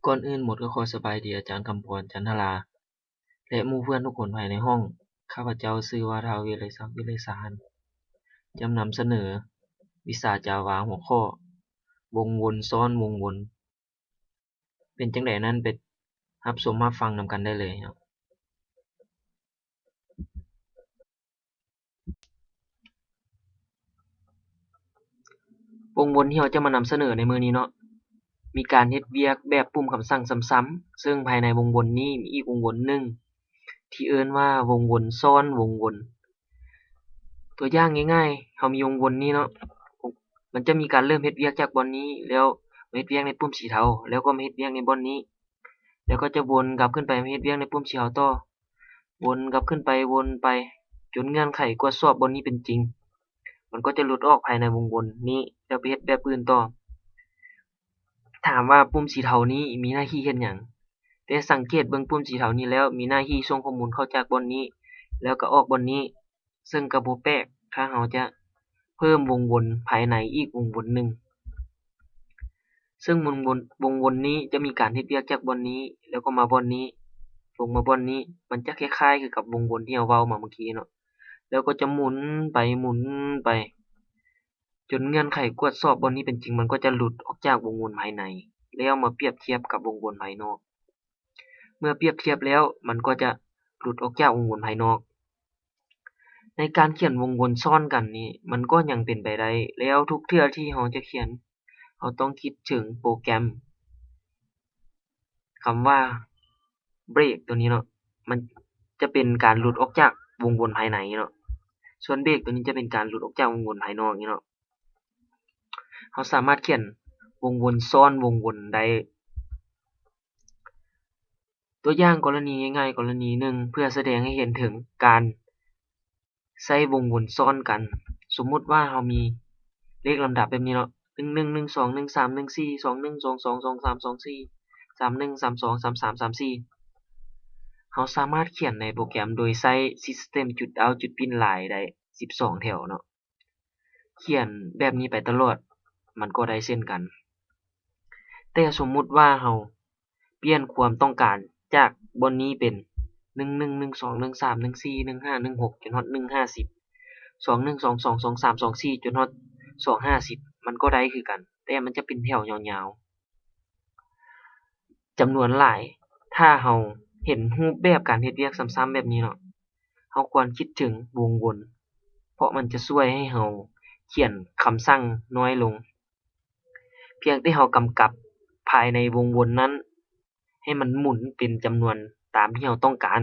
ກ່ອນອື່ນໝົດກໍຂໍສະບາຍດີອາຈານຄຳພອນ ຈັນທະລາ ແລະ ໝູ່ເພື່ອນທຸກຄົນພາຍໃນຫ້ອງ. ຂ້າພະເຈົ້າຊື່ວ່າ ທ້າວ ວິໄລສັກ ວິໄລສານ ຈະນຳສະເໜີວິຊາຈາວາ ຫົວຂໍ້ ວົງວົນຊ້ອນວົງວົນ. ເປັນຈັ່ງໃດນັ້ນ ໄປຮັບຊົມຮັບຟັງນຳກັນໄດ້ເລີຍເນາະ. ວົງວົນທີ່ເຮົາຈະມານຳສະເໜີໃນມື້ນີ້ເນາະ ມີການເຮັດວຽກແບບປຸ່ມຄຳສັ່ງຊ້ຳໆ, ເຊິ່ງພາຍໃນວົງວົນນີ້ມີອີກວົງວົນໜຶ່ງ ທີ່ເອີ້ນວ່າວົງວົນຊ້ອນວົງວົນ. ຕົວຢ່າງງ່າຍໆ, ເຮົາມີວົງວົນນີ້ເນາະ, ມັນຈະມີການເລີ່ມເຮັດວຽກຈາກບ່ອນນີ້ ແລ້ວມາເຮັດວຽກໃນປຸ່ມສີເທົາ, ແລ້ວກໍມາເຮັດວຽກໃນບ່ອນນີ້, ແລ້ວກໍຈະວົນກັບຂຶ້ນໄປມາເຮັດວຽກໃນປຸ່ມສີເທົາຕໍ່. ວົນກັບຂຶ້ນໄປວົນໄປ ຈົນເງື່ອນໄຂກວດສອບບ່ອນນີ້ເປັນຈິງ, ມັນກໍຈະຫຼຸດອອກພາຍໃນວົງວົນນີ້ ແລ້ວໄປເຮັດແບບອື່ນຕໍ່. ຖາມວ່າປຸ່ມສີເທົານີ້ມີໜ້າທີ່ເຮັດຫຍັງ? ແຕ່ສັງເກດເບິ່ງປຸ່ມສີເທົານີ້ແລ້ວ ມີໜ້າທີ່ສົ່ງຂໍ້ມູນເຂົ້າຈາກບ່ອນນີ້ ແລ້ວກໍອອກບ່ອນນີ້, ເຊິ່ງກໍບໍ່ແປກ ຖ້າເຮົາຈະເພີ່ມວົງວົນພາຍໃນອີກວົງວົນໜຶ່ງ. ເຊິ່ງວົງວົນ, ວົງວົນນີ້ຈະມີການເຮັດວຽກຈາກບ່ອນນີ້ ແລ້ວກໍມາບ່ອນນີ້, ລົງມາບ່ອນນີ້, ມັນຈະຄ້າຍໆຄືກັບວົງວົນທີ່ເຮົາເວົ້າມາເມື່ອກີ້ເນາະ, ແລ້ວກໍຈະໝູນໄປໝູນໄປ ຈົນເງື່ອນໄຂກວດສອບບ່ອນນີ້ເປັນຈິງ, ມັນກໍຈະຫຼຸດອອກຈາກວົງວົນພາຍໃນ ແລ້ວມາປຽບທຽບກັບວົງວົນພາຍນອກ. ເມື່ອປຽບທຽບແລ້ວ ມັນກໍຈະຫຼຸດອອກຈາກວົງວົນພາຍນອກ. ໃນການຂຽນວົງວົນຊ້ອນກັນນີ້ ມັນກໍຍັງເປັນໄປໄດ້, ແລ້ວທຸກເທື່ອທີ່ເຮົາຈະຂຽນ ເຮົາຕ້ອງຄິດເຖິງໂປຣແກຣມ ຄຳວ່າເບຣກຕົວນີ້ເນາະ, ມັນຈະເປັນການຫຼຸດອອກຈາກວົງວົນພາຍໃນເນາະ, ສ່ວນເບຣກຕົວນີ້ຈະເປັນການຫຼຸດອອກຈາກວົງວົນພາຍນອກນີ້ເນາະ. ເຮົາສາມາດຂຽນວົງວົນຊ້ອນວົງວົນໄດ້. ຕົວຢ່າງກໍລະນີງ່າຍໆກໍລະນີໜຶ່ງ ເພື່ອສະແດງໃຫ້ເຫັນເຖິງການໃຊ້ວົງວົນຊ້ອນກັນ. ສົມມຸດວ່າເຮົາມີເລກລຳດັບແບບນີ້ເນາະ, ໜຶ່ງໜຶ່ງ ໜຶ່ງສອງ ໜຶ່ງສາມ ໜຶ່ງສີ່ ສອງໜຶ່ງ ສອງສອງ ສອງສາມ ສອງສີ່ ສາມໜຶ່ງ ສາມສອງ ສາມສາມ ສາມສີ່. ເຮົາສາມາດຂຽນໃນໂປຣແກຣມໂດຍໃຊ້ System ຈຸດ Out ຈຸດ Print Line ໄດ້ສິບສອງແຖວເນາະ. ຂຽນແບບນີ້ໄປຕະຫຼອດ ມັນກໍໄດ້ເຊັ່ນກັນ. ແຕ່ສົມມຸດວ່າເຮົາປ່ຽນຄວາມຕ້ອງການຈາກບ່ອນນີ້ເປັນ ໜຶ່ງໜຶ່ງ ໜຶ່ງສອງ ໜຶ່ງສາມ ໜຶ່ງສີ່ ໜຶ່ງຫ້າ ໜຶ່ງຫົກ ຈົນຮອດ ໜຶ່ງຫ້າສິບ, ສອງໜຶ່ງ ສອງສອງ ສອງສາມ ສອງສີ່ ຈົນຮອດ ສອງຫ້າສິບ ມັນກໍໄດ້ຄືກັນ, ແຕ່ມັນຈະເປັນແຖວຍາວໆ ຈຳນວນຫຼາຍ. ຖ້າເຮົາເຫັນຮູບແບບການເຮັດວຽກຊ້ຳໆແບບນີ້ເນາະ, ເຮົາຄວນຄິດເຖິງວົງວົນ ເພາະມັນຈະຊ່ວຍໃຫ້ເຮົາຂຽນຄຳສັ່ງນ້ອຍລົງ. ພຽງແຕ່ເຮົາກຳກັບພາຍໃນວົງວົນນັ້ນ ໃຫ້ມັນໝູນເປັນຈຳນວນຕາມທີ່ເຮົາຕ້ອງການ.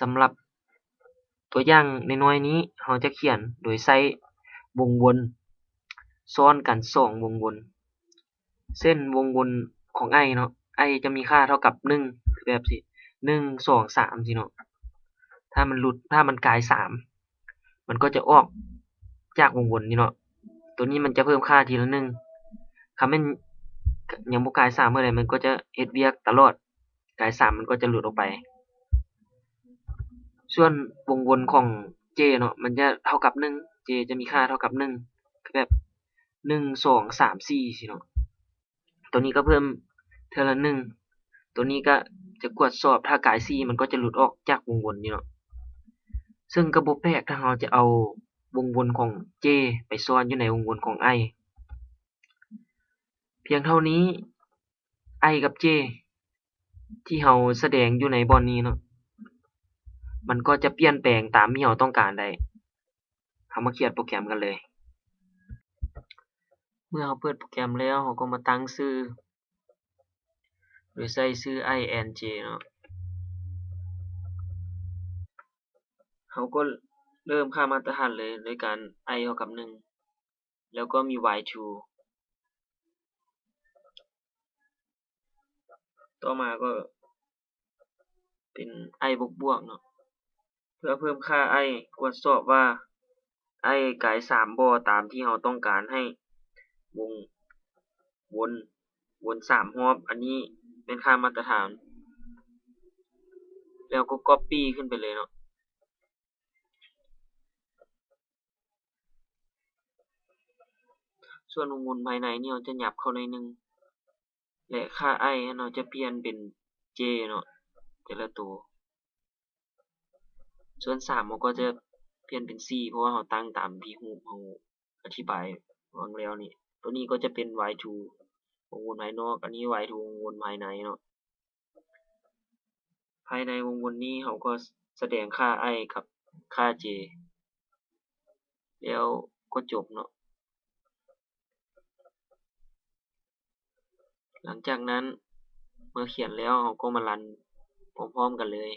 ສຳລັບຕົວຢ່າງນ້ອຍໆນີ້ ເຮົາຈະຂຽນໂດຍໃຊ້ວົງວົນຊ້ອນກັນສອງວົງວົນ. ເຊັ່ນ ວົງວົນຂອງ i ເນາະ, i ຈະມີຄ່າເທົ່າກັບໜຶ່ງ ຄືແບບຊີ້ ໜຶ່ງ ສອງ ສາມ ຊີ້ເນາະ. ຖ້າມັນຫຼຸດ, ຖ້າມັນກາຍສາມ ມັນກໍຈະອອກຈາກວົງວົນນີ້ເນາະ. ໂຕນີ້ມັນຈະເພີ່ມຄ່າທີລະໜຶ່ງ, ຄັນແມ່ນຍັງບໍ່ກາຍສາມເມື່ອໃດ ມັນກໍຈະເຮັດວຽກຕະຫຼອດ, ກາຍສາມມັນກໍຈະຫຼຸດອອກໄປ. ສ່ວນວົງວົນຂອງ j ເນາະ, ມັນຈະເທົ່າກັບໜຶ່ງ, j ຈະມີຄ່າເທົ່າກັບໜຶ່ງ ຄືແບບ ໜຶ່ງ ສອງ ສາມ ສີ່ ຊີ້ເນາະ. ໂຕນີ້ກໍເພີ່ມເທື່ອລະໜຶ່ງ, ໂຕນີ້ກໍຈະກວດສອບ, ຖ້າກາຍສີ່ ມັນກໍຈະຫຼຸດອອກຈາກວົງວົນນີ້ເນາະ. ເຊິ່ງກໍບໍ່ແປກຖ້າເຮົາຈະເອົາວົງວົນຂອງ j ໄປຊ້ອນຢູ່ໃນວົງວົນຂອງ i. ພຽງເທົ່ານີ້ i ກັບ j ທີ່ເຮົາສະແດງຢູ່ໃນບ່ອນນີ້ເນາະ, ມັນກໍຈະປ່ຽນແປງຕາມທີ່ເຮົາຕ້ອງການໄດ້. ເຮົາມາຂຽນໂປຣແກຣມກັນເລີຍ. ເມື່ອເຮົາເປີດໂປຣແກຣມແລ້ວ ເຮົາກໍມາຕັ້ງຊື່ ໂດຍໃສ່ຊື່ i and j ເນາະ. ເຮົາກໍເລີ່ມຄ່າມາດຕະຖານເລີຍ ໂດຍການ i ເທົ່າກັບໜຶ່ງ ແລ້ວກໍມີ while true. ຕໍ່ມາກໍເປັນ i ບວກບວກເນາະ. ເພື່ອເພີ່ມຄ່າ i ກວດສອບວ່າ i ກາຍສາມບໍ່ຕາມທີ່ເຮົາຕ້ອງການໃຫ້ວົງວົນ ວົນສາມຮອບ. ອັນນີ້ແມ່ນຄ່າມາດຕະຖານ. ແລ້ວກໍ copy ຂຶ້ນໄປເລີຍເນາະ. ສ່ວນວົງວົນພາຍໃນນີ້ ເຮົາຈະຫຍັບເຂົ້າໜ້ອຍໜຶ່ງ. ແລະ ຄ່າ i ເຮົາຈະປ່ຽນເປັນ j ເນາະ ແຕ່ລະໂຕ. ສ່ວນສາມເຮົາກໍຈະປ່ຽນເປັນ c ເພາະວ່າເຮົາຕັ້ງຕາມທີ່ຮູບເຮົາອະທິບາຍຫວ່າງແລ້ວນີ້. ໂຕນີ້ກໍຈະເປັນ while true ວົງວົນພາຍນອກ, ອັນນີ້ while true ວົງວົນພາຍໃນເນາະ. ພາຍໃນວົງວົນນີ້ເຮົາກໍສະແດງຄ່າ i ກັບຄ່າ j ແລ້ວກໍຈົບເນາະ. ຫຼັງຈາກນັ້ນເມື່ອຂຽນແລ້ວ ເຮົາກໍມາຣັນພ້ອມໆກັນເລີຍ.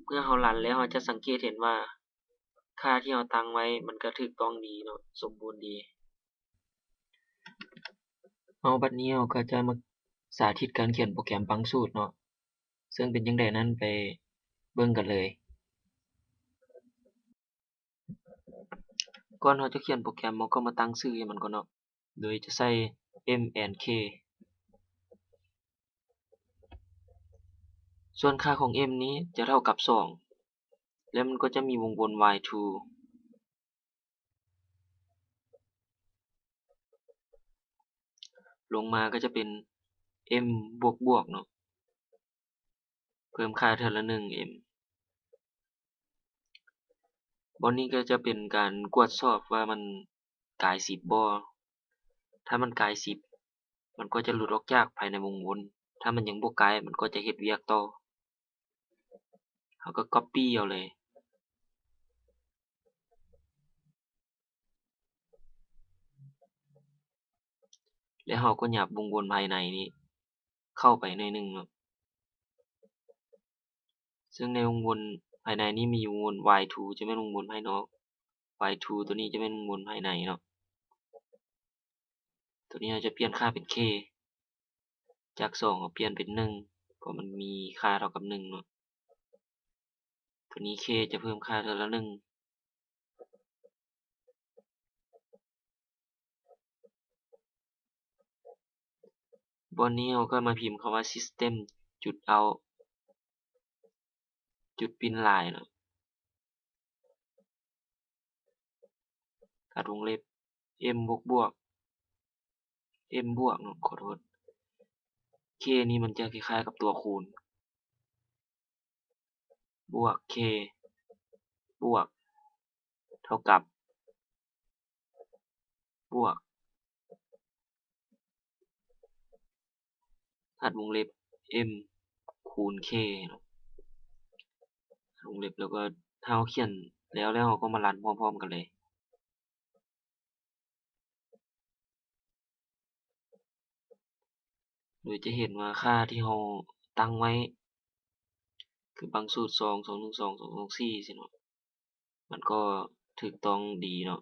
ເມື່ອເຮົາຣັນແລ້ວ ເຮົາຈະສັງເກດເຫັນວ່າຄ່າທີ່ເຮົາຕັ້ງໄວ້ມັນກໍຖືກຕ້ອງດີເນາະ, ສົມບູນດີ. ເອົາ ບັດນີ້ເຮົາກໍຈະມາສາທິດການຂຽນໂປຣແກຣມບາງສູດເນາະ, ເຊິ່ງເປັນຈັ່ງໃດນັ້ນໄປເບິ່ງກັນເລີຍ. ກ່ອນເຮົາຈະຂຽນໂປຣແກຣມ ເຮົາກໍມາຕັ້ງຊື່ໃຫ້ມັນກ່ອນເນາະ, ໂດຍຈະໃສ່ m and k. ສ່ວນຄ່າຂອງ m ນີ້ຈະເທົ່າກັບສອງ ແລະ ມັນກໍຈະມີວົງວົນ while true. ລົງມາກໍຈະເປັນ m ບວກບວກເນາະ, ເພີ່ມຄ່າເທື່ອລະໜຶ່ງ m. ບ່ອນນີ້ກໍຈະເປັນການກວດສອບວ່າມັນກາຍສິບບໍ່. ຖ້າມັນກາຍສິບ ມັນກໍຈະຫຼຸດອອກຈາກພາຍໃນວົງວົນ, ຖ້າມັນຍັງບໍ່ກາຍ ມັນກໍຈະເຮັດວຽກຕໍ່. ເຮົາກໍ copy ເອົາເລີຍ ແລະ ເຮົາກໍຫຍັບວົງວົນພາຍໃນນີ້ເຂົ້າໄປໜ້ອຍໜຶ່ງເນາະ. ເຊິ່ງໃນວົງວົນພາຍໃນນີ້ມີວົງວົນ while true ຈະແມ່ນວົງວົນພາຍນອກ, while true ໂຕນີ້ຈະແມ່ນວົງວົນພາຍໃນເນາະ. ໂຕນີ້ເຮົາຈະປ່ຽນຄ່າເປັນ k, ຈາກສອງເຮົາປ່ຽນເປັນໜຶ່ງ ເພາະມັນມີຄ່າເທົ່າກັບໜຶ່ງເນາະ. ໂຕນີ້ k ຈະເພີ່ມຄ່າເທື່ອລະໜຶ່ງ. ບ່ອນນີ້ເຮົາກໍມາພິມຄຳວ່າ system ຈຸດ out ຈຸດ print line ເນາະ, ຕັດວົງເລັບ m ບວກບວກ m ບວກເນາະ, ຂໍໂທດ, k ນີ້ມັນຈະຄ້າຍໆກັບຕົວຄູນ. ບວກ k ບວກ ເທົ່າກັບ ບວກ ຕັດວົງເລັບ m ຄູນ k ເນາະ, ວົງເລັບ. ແລ້ວກໍຖ້າເຮົາຂຽນແລ້ວແລ້ວ ເຮົາກໍມາຣັນພ້ອມໆກັນເລີຍ. ໂດຍຈະເຫັນວ່າຄ່າທີ່ເຮົາຕັ້ງໄວ້ ຄືບາງສູດ ສອງ ສອງ ໜຶ່ງ ສອງ ສອງ ສອງ ສີ່ ຊີ້ເນາະ, ມັນກໍຖືກຕ້ອງດີເນາະ.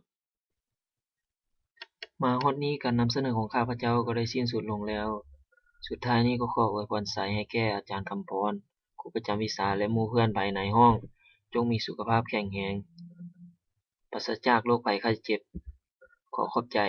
ມາຮອດນີ້ ການນຳສະເໜີຂອງຂ້າພະເຈົ້າກໍໄດ້ສິ້ນສຸດລົງແລ້ວ. ສຸດທ້າຍນີ້ກໍຂໍອວຍພອນໄຊໃຫ້ແກ່ອາຈານຄຳພອນ, ຄູປະຈຳວິຊາ ແລະ ໝູ່ເພື່ອນພາຍໃນຫ້ອງ ຈົ່ງມີສຸຂະພາບແຂງແຮງ, ປາສະຈາກໂລກໄພໄຂ້ເຈັບ. ຂໍຂອບໃຈ.